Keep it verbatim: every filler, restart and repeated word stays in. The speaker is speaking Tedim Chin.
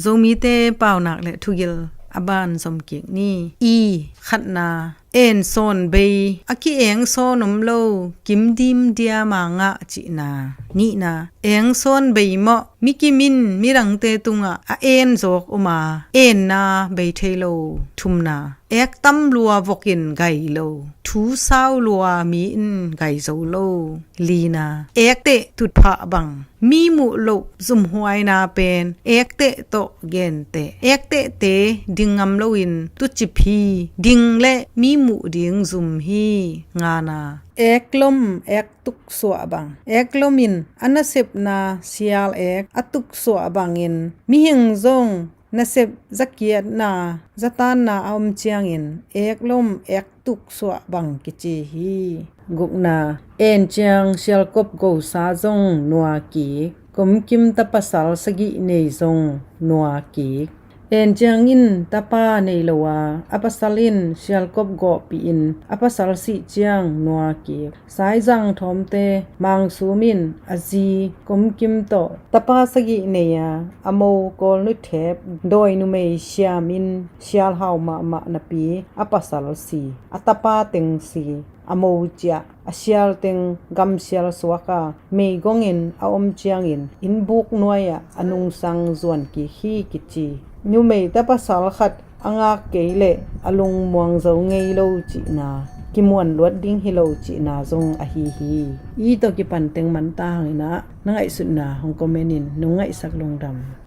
Zomite paunak le thugil a ban zom kik ni. I, khatna, en sawn bei, a ki-eng sawn om lo, kim dim diam a ngah cihna. Nihna, eng sawn bei mawh, mi kim in midangte tungah a en zawk om a, enna bei thei lo. Thumna, ek tam lua vok in gai lo, thu sau lua mi in gai zo lo. Lina, ekteh tutphah bang, mi muh loh zumhuaina pen ekteh tawh genteh. Ektehte ding ngam loin tucip hi, ding le mi muh ding zum hi. Ngana, ek lom ek tuk suah bang, ek lom in a nasepna sial ek, a tuk suah bangin mihing zong nasep zakiatna, zataanna a om ciangin ek lom ek tuk suah bang kici hi. Gukna, en ciang sialkop gosa zong nua kik, kumkim tapasal sagih nei zong nua kik. En ciangin tapa nei lo a, a pasal in sialkop gawhpih in a pasal sih ciang nua kik. Saizang thawmte Mang Sum in a zi kumkim tawh tapa sagih nei a, a mo Kawl Nu Thep dawi numei siam in sialhau mahmah napi a pasal si, a tapa teng si, a mo ciah, a sial teng gamsial suak a, meigong in a om ciangin innbuk nuai ah a nungsang zuan kik hi kici. Numei tapasal khat a ngak kei leh a lungmuang zo ngei lo cihna, kimuan luat ding hi lo cihna zong ahi hi. I tawh kipan teng manta hangin ah na ngaihsutna hong comment in, nong ngaihsak lungdam.